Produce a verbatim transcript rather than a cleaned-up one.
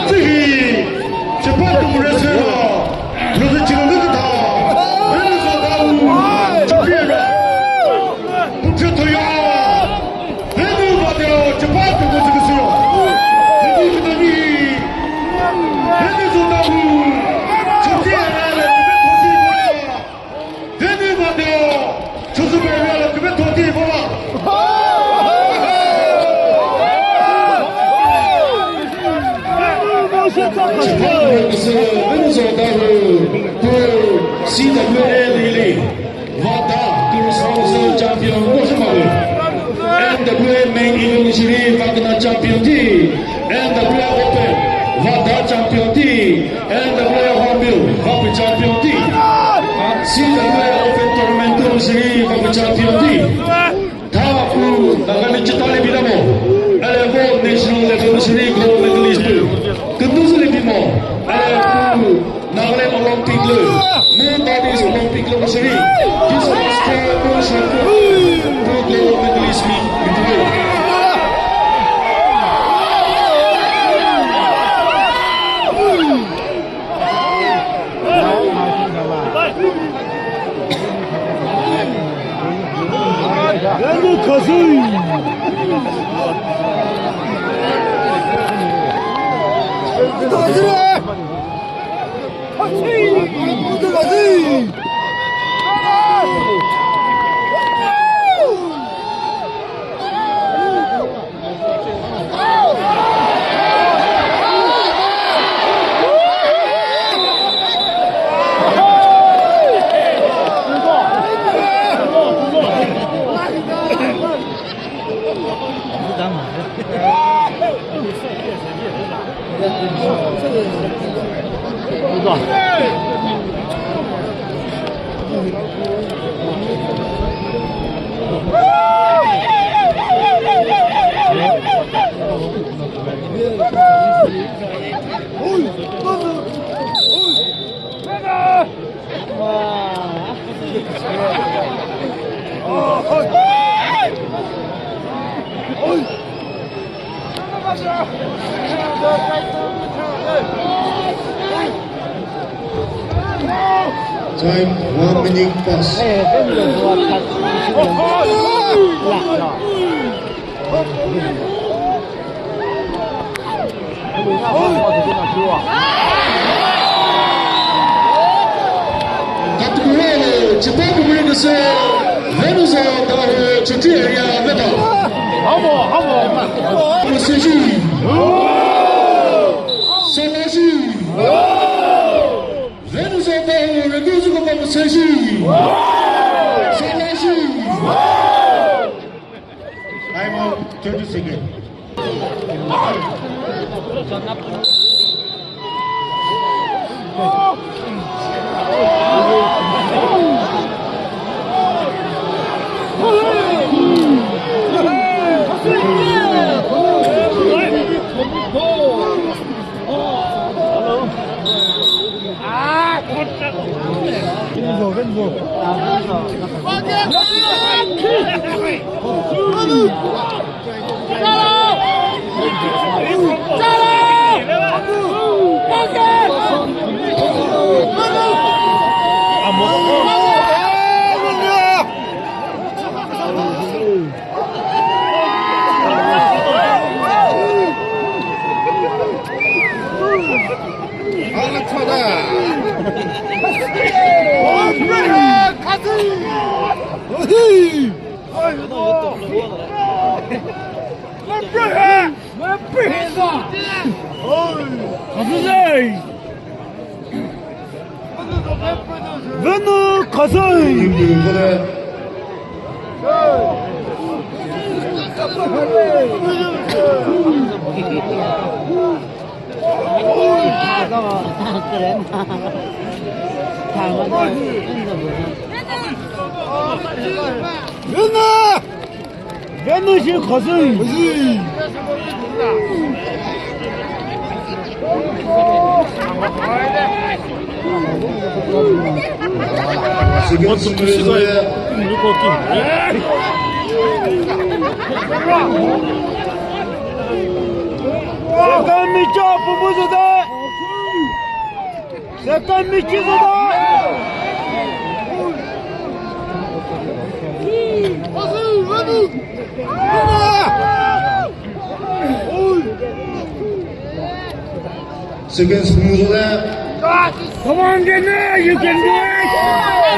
Tsühi, chipatu mure sero, mure chiro ngi ta, mure so ta u, chapira. Puthe thoya, mure ba de, chipatu mure sero. Mure ki ta ni, mure so ta u, chapira, mure thoti mure. Venu Vadeo, Chozuba area lü küve thoti bova. Venu Zodaru, ku C W A lili, Vada, Kurus Council champion, Koshima. N W A main event shiri Vagna champion ti, N W A open, Vada champion ti, N W A hornbill, Vapi champion ti, C W A open tournament shiri Vapi champion ti. Tha ku Nagaland chita le bidamo, ele vo national level shiri gold medalist. Kundu zule bimo, ele ku Nagaland Olympic lü, mu North East Olympic lü shiri, this is for champion, ku gold medalist mi, mi tu. Time, one minute pass. Katukure, Chipoku Murikese, Venuzo Dahu, Chutri area, Veta. Hamo, hamo. Museji. Salaji. Venuzo Dahu, Reguzu Kopa Museji. Salaji. Time out, thirty seconds. Venu Khasui. Venu! Venu shi Khasui. Micho pupu züde. Second Michi züde. Second pupu züde. Come on, Jenna, you can do it!